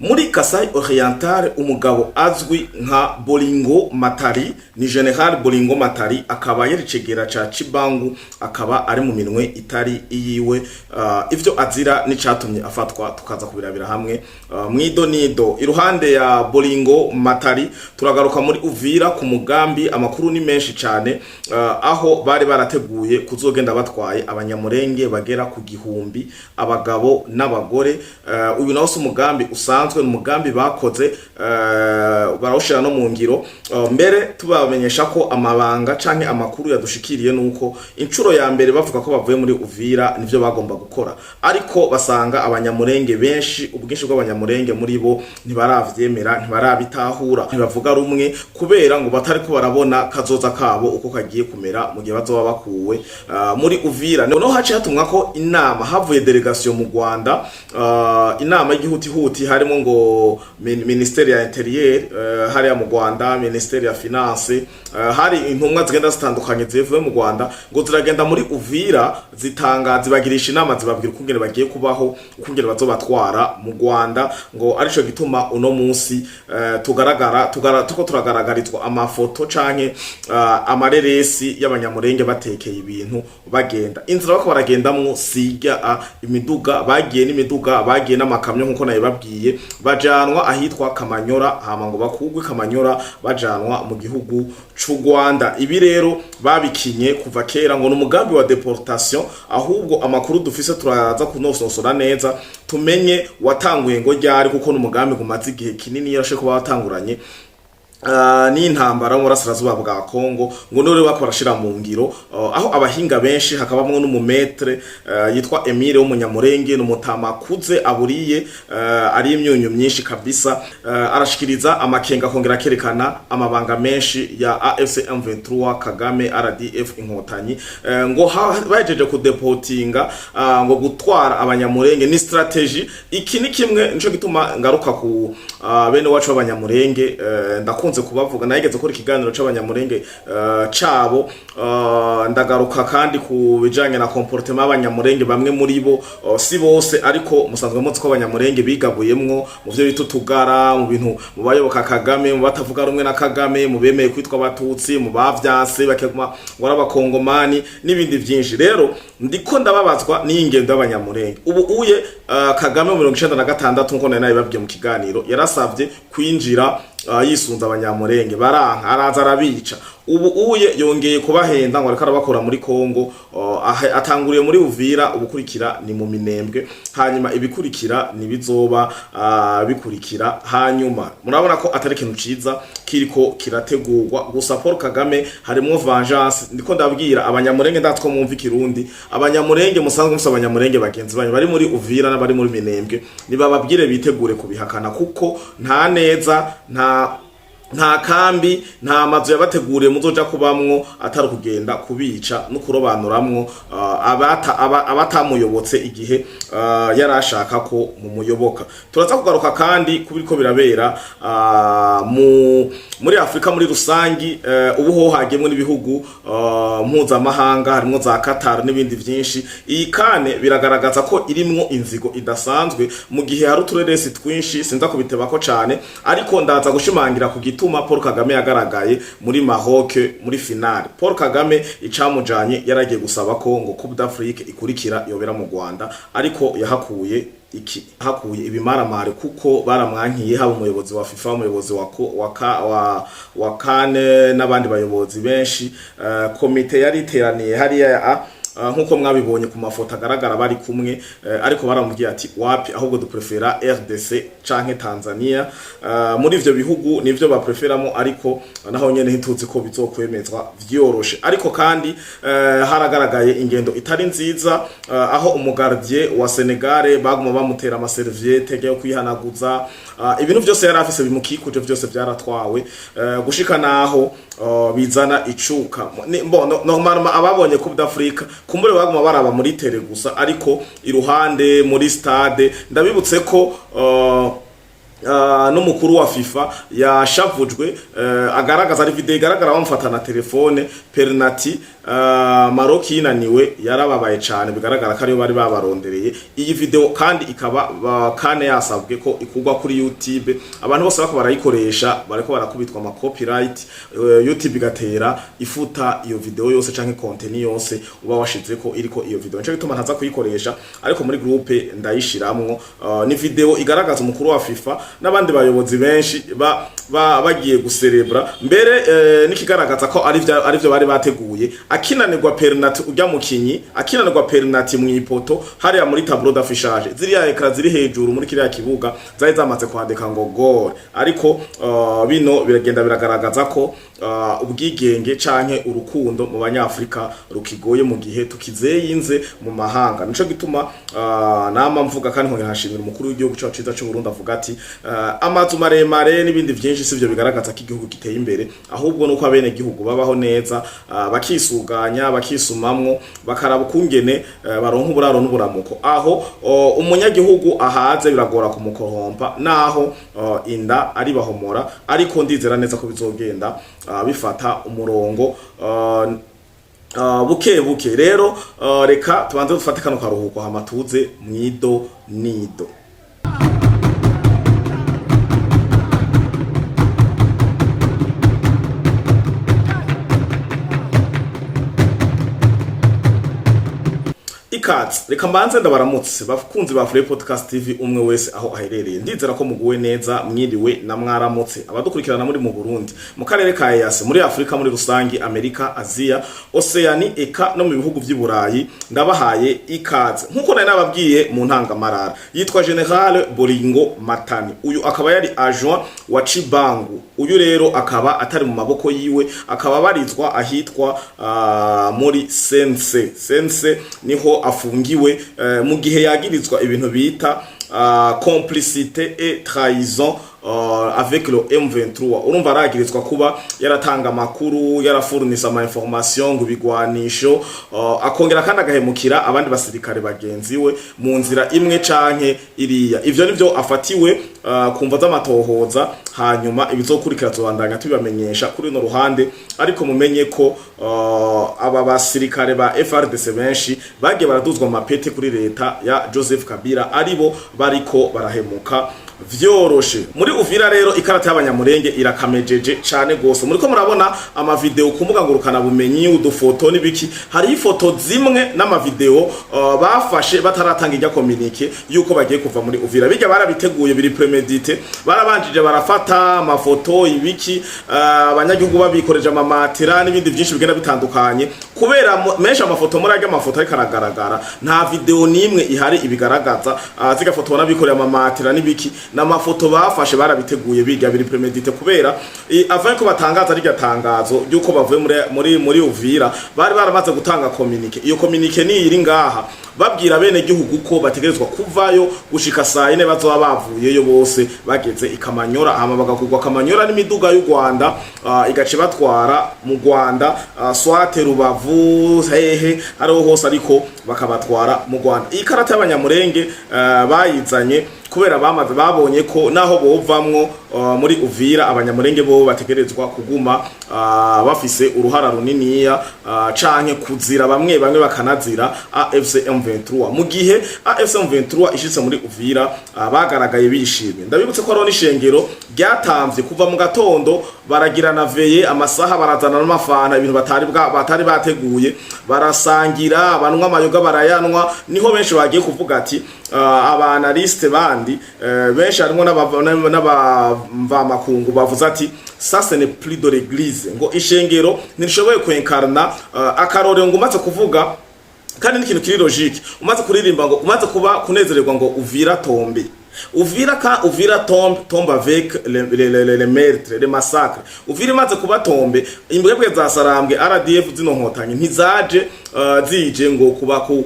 Muri Kasai Oriental, umugabo azwi nka Bolingo Matari, ni General Bolingo Matari, akaba yari cegera ca Cibangu, akaba ari mu minwe itari iyiwe. Ivyo azira n'icatumye afatwa tukaza kubirabira hamwe mwido nido. Iruhande ya Bolingo Matari, turagaruka muri Uvira ku mugambi. Amakuru ni menshi cane, aho bari barateguye kuzogenda batwaye Abanyamurenge bagera ku 1000, abagabo n'abagore. Uyu nawo si umugambi usanzwe, ni umugambi bakoze, barawushira no mu ngiro. Mbere tubamenyesha ko amabanga canke amakuru yadushikiriye nuko inshuro ya mbere bavuga ko bavuye muri Uvira nivyo bagomba gukora, ariko basanga Abanyamurenge benshi, ubwinshi bw'Abanyamurenge muri bo ntibaravyemera, ntibarabitahura, ntibavuga rumwe, kubera ngo batariko barabona kazoza kabo uko kagiye kumera mu gihe bazoba bakuwe muri Uvira. Noneho haciye hatumwa ko inama, havuye délégation mu Rwanda, inama y'igihutihuti, harimo ngo ministère ya intérieur hariya mu Rwanda, ministère ya finance, hari intumwa zigenda zitandukanye zivuye mu Rwanda, ngo ziragenda muri Uvira, zitanga, zibagirisha inama, zibabwira ukungene bagiye kubaho, ukungene bazobatwara mu Rwanda, ngo arico gituma uno munsi tugaragara tuko turagaragarizwa amafoto canke amareresi y'Abanyamurenge batekeye ibintu bagenda. Inzira bako baragendamwo siga imiduga, bagiye n'imiduga, bagiye n'amakamyo nkuko nabibabwiye, bajanwa ahitwa Kamanyora, hama ngo bakugwe Kamanyora bajanwa mu gihugu c'u Rwanda. Ibi rero babikinye kuva kera, ngo ni umugambi wa déportation. Ahubwo amakuru dufise, turaza kunososora neza tumenye watanguye ngo ryari, kuko ni umugambi gumaze igihe kinini, yarashe kuba watanguranye n'intambara mu burasirazuba bwa Kongo, ngo none bako barashira mu ngiro, aho abahinga benshi, hakabamwo n'umu maître yitwa Emile w'Umunyamurenge, n'umutama akuze aburiye, ari imyunyu myinshi kabisa, arashikiriza amakenga, akongera akerekana amabanga menshi ya AFC M23, Kagame, RDF Inkotanyi. Ngo bahejeje kudeportinga, ngo gutwara Abanyamurenge ni stratégie. Iki ni kimwe nico gituma ngaruka ku bene wacu b'Abanyamurenge. Ndakunze kubavuga, nageze gukora ikiganiro c'Abanyamurenge cabo. Ndagaruka kandi ku bijanye na comportement y'Abanyamurenge bamwe muri bo, si bose, ariko musanzwe muzi ko Abanyamurenge bigabuyemwo mu vyo bita utugara, mu bintu, mu bayoboka Kagame, mu batavuga rumwe na Kagame, mu bemeye kwitwa Abatutsi, mu bavyanse bakeguma ngo ari Abakongomani n'ibindi vyinshi. Rero ndiko ndababazwa n'ingendo y'Abanyamurenge ubu uye. Kagame mu 96, nkuko nari nabibabwiye mu kiganiro, yarasavye kwinjira yisunze Abanyamurenge, baranka, araza arabica. Ubu uye yongeye kubahenda ngo ariko arabakora muri Kongo, atanguriye muri Uvira, ubukurikira ni mu Minembwe, hanyuma ibikurikira ni bizoba bikurikira. Hanyuma murabona ko atari ikintu ciza kiriko kirategurwa. Gusa Paul Kagame harimwo vengeance. Ndiko ndabwira Abanyamurenge, ndatwo mwumva Ikirundi, Abanyamurenge musanzwe musa Abanyamurenge bagenzi banyu bari muri Uvira n'abari muri Minembwe, nibababwire bitegure kubihakana, kuko nta neza, nta kambi, nta mazu yabateguriye muzoja kubamwo, atari kugenda kubica no kurobanuramwo abatamuyobotse igihe yarashaka ko mumuyoboka. Turaza kugaruka kandi kubiriko birabera muri Afrika muri rusangi. Ubu ho hagemwe n'ibihugu mpuzamahanga, harimwo za Qatar n'ibindi vyinshi. Iyi CAN biragaragaza ko irimwo inzigo idasanzwe, mu gihe hari utureresi twinshi. Sinza kubitebako cane, ariko ndaza gushimangira ku gituma Paul Kagame yagaragaye muri Maroc muri finale. Paul Kagame icamujanye, yaragiye gusaba ko ngo Coupe d'Afrique ikurikira yobera mu Rwanda, ariko yahakuye iki? Hakuye ibimaramare, kuko baramwankiye, haba umuyobozi wa FIFA, umuyobozi wa CAN n'abandi bayobozi benshi. Komite yari iteraniye hariya, nkuko mwabibonye ku mafoto agaragara bari kumwe, ariko baramubwiye ati: "Wapi, ahubwo duprefera RDC canke Tanzania." Muri ivyo bihugu nivyo bapreferamo, ariko naho nyene ntituzi ko bizokwemezwa vyoroshe. Ariko kandi haragaragaye ingendo itari nziza, aho umu gardien wa Senegal baguma bamutera ama serviettes yo kwihanaguza, ibintu vyose yari afise bimukikuje vyose vyaratwawe, gushika naho bizana icuka. Bon, normalement ababonye Coupe d'Afrique kumbure baguma baraba muri télé gusa, ariko iruhande muri stade, ndabibutse ko n'umukuru wa FIFA yashavujwe, agaragaza, ari vidéo igaragara bamufata na telefone penalty. Maroc yinaniwe yarababaye cane, bigaragara ko ariyo bari babarondereye. Iyi video kandi ikaba kane yasabwe ko ikugwa kuri YouTube. Abantu bose bako barayikoresha bariko barakubitwa ama copyright. YouTube igatera ifuta iyo video yose canke content yose uba washizeko iriko iyo video. Nico gituma ntaza kuyikoresha, ariko muri groupe ndayishiramwo. Ni video igaragaza umukuru wa FIFA n'abandi bayobozi benshi ba bagiye guserebra mbere, n'ikigaragaza ko ari vyo bari bateguye. Akinanirwa penalty, ujya mukinyi akinanirwa penalty mu ipoto hariya muri tableau d'affichage, ziriya écran ziri hejuru muri kiriya kibuga zari zamaze kwandika ngo goal. Ariko bino biragenda biragaragaza ko ubwigenge canke urukundo mu Banyafrika rukigoye mu gihe tukizeyinze mu mahanga. Nico gituma nama mvuga kandi nkongera nkashimira umukuru w'igihugu cacu ciza c'u Burundi, avuga ati amazu maremare n'ibindi vyinshi sivyo bigaragaza ko igihugu giteye imbere, ahubwo nuko abene gihugu babaho neza, bakisuganya, bakisumamwo, bakaraba ukungene baronka uburaro n'uburamuko. Aho umunyagihugu ahaze biragora kumukorompa, naho inda ari bahomora. Ariko ndizera neza ko bizogenda bifata umurongo buke buke. Rero reka tubanze dufate kano karuhuko, hama tuze mwido nido. Ikaze, reka mbanze ndabaramutse bakunzi ba Free Podcast TV, umwe wese aho aherereye. Ndizera ko muguwe neza, mwiriwe na mwaramutse. Abadukurikirana muri mu Burundi, mu karere ka EAC, muri Afrika muri rusangi, Amerika, Aziya, Oceani, eka no mu bihugu vy'i Burayi, ndabahaye ikaze. Nkuko nari nababwiye mu ntangamarara, yitwa General Bolingo Matani. Uyu akaba yari adjoint wa Chibangu. Uyu rero akaba atari mu maboko yiwe, akaba abarizwa ahitwa muri Sense. Sense niho afungiwe, mu gihe yagirizwa ibintu bita complicité et trahison avec le M23. Urumva aragirizwa kuba yaratanga amakuru, yarafurnisa ama information ngo bigwanisho, akongera kandi agahemukira abandi basirikare bagenzi we mu nzira imwe canke iriya. Ivyo nivyo afatiwe kumva z'amatohoza. Hanyuma ibizokurikira tuzobandanya tubibamenyesha kuri runo ruhande. Ariko mumenye ko aba basirikare ba FARDC benshi bagiye baraduzwa mu mapete kuri leta ya Joseph Kabila aribo bariko barahemuka vyoroshe. Muri Uvira rero, ikarata y'Abanyamurenge irakamejeje cane gose. Muriko murabona amavideo ku mbuga ngurukana bumenyi, udufoto n'ibiki. Hari ifoto zimwe n'amavideo bafashe bataratanga ijya communiqué yuko bagiye kuva muri Uvira. Bijya barabiteguye, biri prémédité. Barabanjije barafata amafoto ibiki, abanyagihugu babikoreje amamatera n'ibindi byinshi bigenda bitandukanye. Kubera menshi amafoto, muri ajya amafoto ariko aragaragara, nta video n'imwe ihari ibigaragaza. Zigafoto n'abikoreye amamatera n'ibiki n'amafoto bafashe barabiteguye, biga biri prémédité. Kubera avant ko batangaza rirya tangazo ryuko bavuye muri Uvira, bari baramaze gutanga communiqué. Iyo communiqué ni iri ngaha, babwira bene gihugu ko bategerezwa kuvayo gushika saa yine, bazoba bavuyeyo bose bageze ikamanyora, hama bagakugwa Kamanyora n'imiduga y'u Rwanda, igace batwara mu Rwanda, soit Rubavu, hehe hariho hose, ariko bakabatwara mu Rwanda. Iyi karata y'Abanyamurenge bayizanye kubera bamaze babonye ko naho bovamwo muri Uvira, Abanyamurenge bo bategerezwa kuguma bafise uruhara runiniya, canke kuzira, bamwe bamwe bakanazira AFC M23. Mu gihe AFC M23 ishitse muri Uvira, bagaragaye bishimye. Ndabibutse ko hariho n'ishengero ryatamvye kuva mu gatondo, baragirana veillée amasaha, barazana n'amafana, ibintu batari bateguye, barasangira, banwa amayoga, barayanwa. Niho benshi bagiye kuvuga ati aba analyste bandi, benshi harimo n'abamvamakungu, bavuze ati ça ce n'est plus de l'église, ngo ishengero ntirishoboye kwenkarna akarorero. Ngo umaze kuvuga kandi n'ikintu kiri logique, umaze kuririmba ngo umaze kuba kunezererwa ngo Uvira tombe, Uvira ka Uvira tombe, tombe avec les meurtres, les massacres. Uvira imaze kuba tombe, imbwebwe za Sarambwe, RDF, zino nkotanyi ntizaje zije ngo kuba ku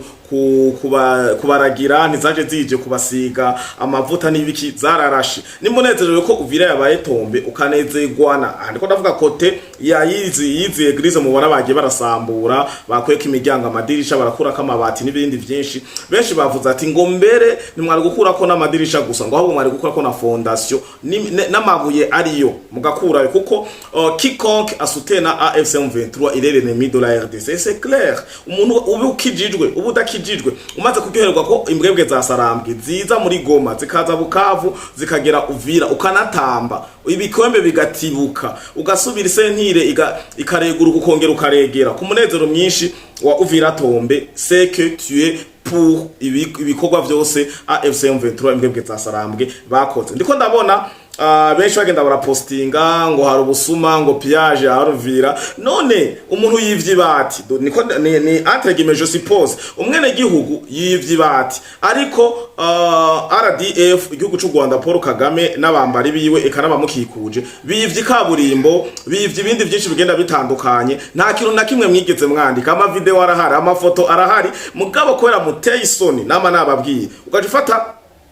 kubaragira, ntizaje zije kubasiga amavuta n'ibiki, zararashe. Nimunezerewe ko Uvira yabaye tombé, ukanezerwana. Aha ndiko ndavuga côté ya yizi église mubona bagiye barasambura, bakweka imiryango, amadirisha, barakurako amabati n'ibindi vyinshi. Benshi bavuze ati ngo mbere ntimwari gukurako n'amadirisha gusa, ngo ahubwo mwari gukurako na fondation n'amabuye ariyo mugakurayo, kuko quiconque soutient AFC M23, il est l'ennemi de la RDC, c'est clair. Umuntu uba ukijijwe, uba udakijijwe, umaze kuryoherwa ko imbwebwe za Sarambwe ziza muri Goma, zikaza Bukavu, zikagera Uvira, ukanatamba, ibikombe bigatibuka, ugasubira isentire ikareguruka, ukongera ukaregera ku munezero mwinshi wa Uvira tombé, c'est que tu es pour ibikorwa vyose AFC M23, imbwebwe za Sarambwe bakoze. Ndiko ndabona benshi bagenda barapostinga ngo hari ubusuma, ngo pillage haruvira. None umuntu yivye ibati, niko ni entre guillemets, je suppose, umwene gihugu yivye ibati, ariko RDF, igihugu c'u Rwanda, Paul Kagame n'abambari biwe eka n'abamukikuje, bivye ikaburimbo, bivye ibindi vyinshi bigenda bitandukanye, nta kintu na kimwe mwigeze mwandika. Ama video arahari, amafoto arahari, mugabo kubera muteye isoni, nama nababwiye, ugaca ufata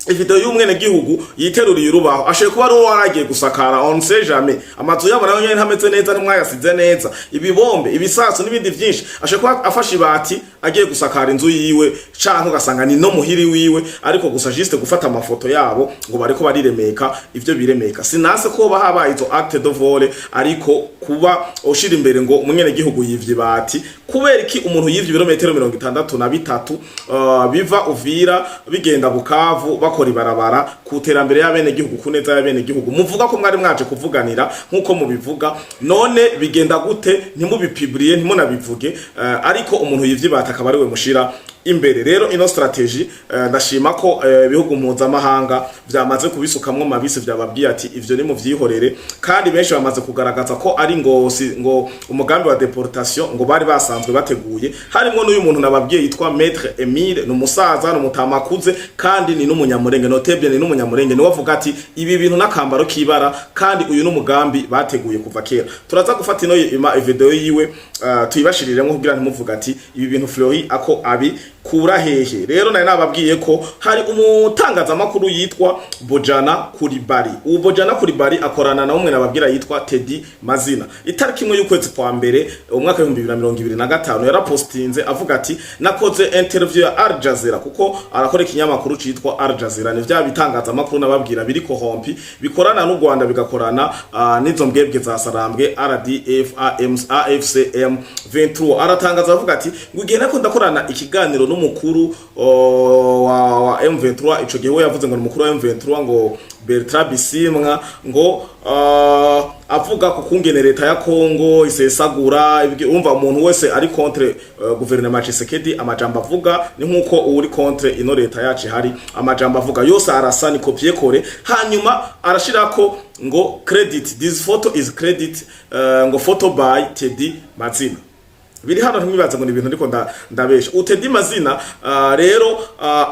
ivideo y'umwene gihugu yiteruriye urubaho, ashoboye kuba ari uwo waragiye gusakara, on sait jamais. Amazu yabo nayo nyene ntameze neza, ntimwayasize neza, ibibombe, ibisasu n'ibindi vyinshi. Ashoboye kuba afashe ibati agiye gusakara inzu yiwe, canke ugasanga ni no muhiri wiwe, ariko gusa juste gufata amafoto yabo ngo bariko bariremeka ivyo biremeka. Sinase ko habaye izo acte de vol, ariko kuba ushira imbere ngo umwene gihugu yivye ibati, kubera iki umuntu yivye ibirometero 63 biva Uvira bigenda Bukavu, bakora ibarabara ku terambere y'abene gihugu, ku neza y'abene gihugu, muvuga ko mwari mwaje kuvuganira nkuko mubivuga, none bigenda gute ntimubipubliye, ntimunabivuge? Ariko umuntu yivye ibati akaba ari we mushira imbere. Rero ino stratégie, ndashima ko ibihugu mpuzamahanga vyamaze kubisukamwo mabisi, vyababwiye ati ivyo ni muvyihorere. Kandi benshi bamaze kugaragaza ko ari ngo si, ngo umugambi wa déportation ngo bari basanzwe bateguye, harimwo n'uyu muntu nababwiye yitwa Maître Emile, ni umusaza, ni umutamakuze, kandi ni n'umunyamurenge, notebye ni n'umunyamurenge, niwe avuga ati ibi bintu n'akambaro kibara, kandi uyu n'umugambi bateguye kuva kera. Turaza gufata ino video yiwe, tuyibashiriremo kugira ntimuvuga ati ibi bintu Fleury ako abi kura hehe. Rero nari nababwiye ko hari umutangazamakuru yitwa Bojana Kuribari. Ubu Bojana Kuribari akorana na umwe nababwira yitwa Teddy Mazina. Itariki 1 y'ukwezi kwa mbere umwaka 2025 yarapostinze avuga ati nakoze interview ya Al Jazeera, kuko arakora ikinyamakuru citwa Al Jazeera, ni vya bitangazamakuru nababwira biri corrompu, bikorana n'u Rwanda, bigakorana n'izo mbwebwe za Sarambwe, RDF, AM, AFCM 23. Aratangaza avuga ati ngo igihe nako ndakorana ikiganiro n'umukuru wa M23, ico gihe we yavuze ngo ni umukuru wa M23, ngo Bertrand Bisimwa, ngo avuga ku kungene leta ya Kongo isesagura. Urumva umuntu wese ari contre guverinoma ya Tshisekedi, amajambo avuga ni nkuko uri contre ino leta yacu ihari, amajambo avuga yose arasa, ni copier coller. Hanyuma arashirako ngo credit, this photo is credit, ngo photo by Teddy Mazina. Biri hano, ntimwibaze ngo ni ibintu ndiko ndabesha. Teddy Mazina rero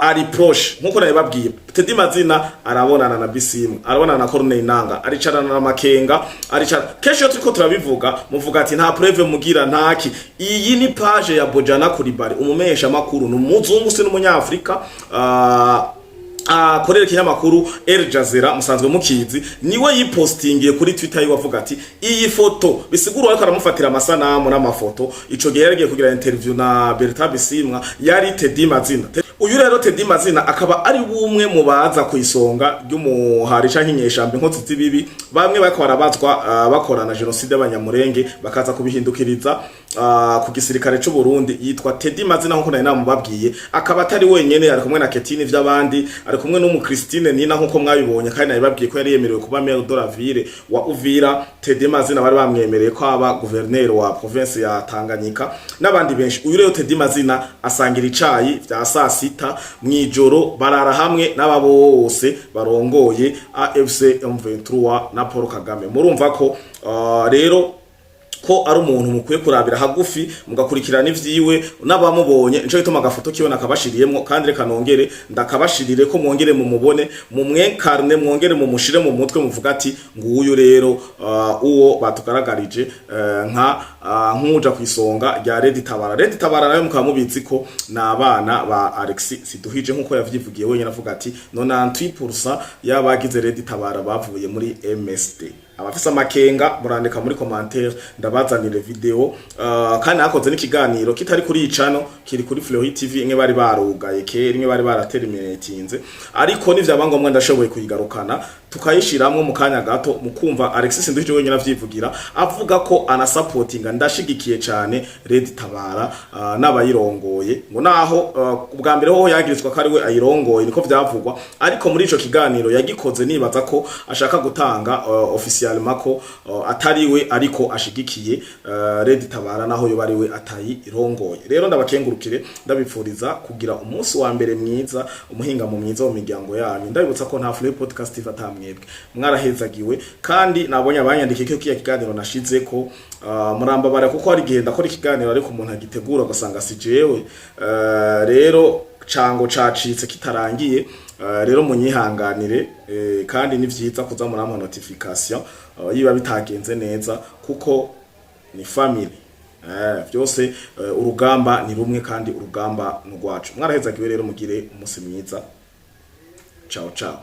ari proche, nkuko nabibabwiye. Teddy Mazina arabonana na Bisimwa, arabonana na Corneille Nanga, aricarana na Makenga, aricara kenshi. Iyo turiko turabivuga muvuga ati nta preuve mugira, ntaki. Iyi ni page ya Bojana Kuribari, umumesha makuru, ni umuzungu, si n'umunyafrika, akorera ikinyamakuru El Jazeera, musanzwe mukizi. Niwe yipostingiye kuri Twitter yiwe avuga ati iyi foto, bisigura ariko aramufatira amasanamu n'amafoto. Ico gihe yaragiye kugira interview na Bertrand Bisimwa, yari Teddy Mazina. Uyu rero Teddy Mazina akaba ari bumwe mu baza ku isonga ry'umuhari canke inyeshambi, inkozi z'ibibi, bamwe bariko barabazwa bakorana génocide y'Abanyamurenge, bakaza kubihindukiriza ku gisirikare c'u Burundi. Yitwa Teddy Mazina nkuko nari namubabwiye, akaba atari wenyene, ari kumwe na Ketini vy'abandi, ari kumwe n'umu Christine Nina, nkuko mwabibonye, kandi nabibabwiye ko yari yemerewe kuba maire de la ville wa Uvira. Teddy Mazina bari bamwemereye ko aba gouverneur wa province ya Tanganyika n'abandi benshi. Uyu rero Teddy Mazina asangira icayi vya saa sita mwijoro, barara hamwe n'aba bose barongoye AFC M23 na Paul Kagame. Murumva ko rero Ko ari umuntu mukwiye kurabira hagufi, mugakurikirana ivyiwe n'abamubonye. Nico gituma agafoto kiwe nakabashiriyemwo, kandi reka nongere ndakabashirire ko mwongere mumubone, mumwenkarne, mwongere mumushire mu mutwe, muvuga ati: "Nguyu rero uwo batugaragarije nka nk'uja kwisonga rya Red Tabara." Red Tabara nayo mukaba mubizi ko ni abana ba Alexis Siduhije, nkuko yavyivugiye wenyine, avuga ati 98% y'abagize Red Tabara bavuye muri MSD. Abafise amakenga murandika muri commentaire, ndabazanire video. Kandi nakoze n'ikiganiro kitari kuri iyi channel, kiri kuri Fleury TV, imwe bari barugaye kera, imwe bari baraterminatinze, ariko nivyaba ngombwa ndashoboye kuyigarukana, tukayishiramwo mu kanya gato, mukumva Alexis Sinduhije wenyine avyivugira, avuga ko anasapotinga, ndashigikiye cyane Red Tabara n'abayirongoye, ngo naho ubwa mbere hoho yagirizwa ko ari we ayirongoye, niko vyavugwa. Ariko muri ico kiganiro yagikoze, nibaza ko ashaka gutanga officiellement ko atari we, ariko ashigikiye Red Tabara naho yoba ari we atayirongoye. Rero ndabakengurukire, ndabipfuriza kugira umunsi wa mbere mwiza, umuhingamo mwiza mu miryango yanyu. Ndabibutsa ko nta Free Podcast TV atamwebwe. Mwarahezagiwe. Kandi nabonye abanyandikiye ko kiya kiganiro nashize ko murambabara, kuko hari igihe ndakora ikiganiro ariko umuntu agitegura ugasanga si jewe. Rero cango cacitse kitarangiye. Rero munyihanganire, kandi ni vyiza kuza murampa notification yiba bitagenze neza, kuko ni family vyose. Urugamba ni rumwe kandi urugamba ni urwacu. Mwarahezagiwe rero, mugire umunsi mwiza. Ciao ciao.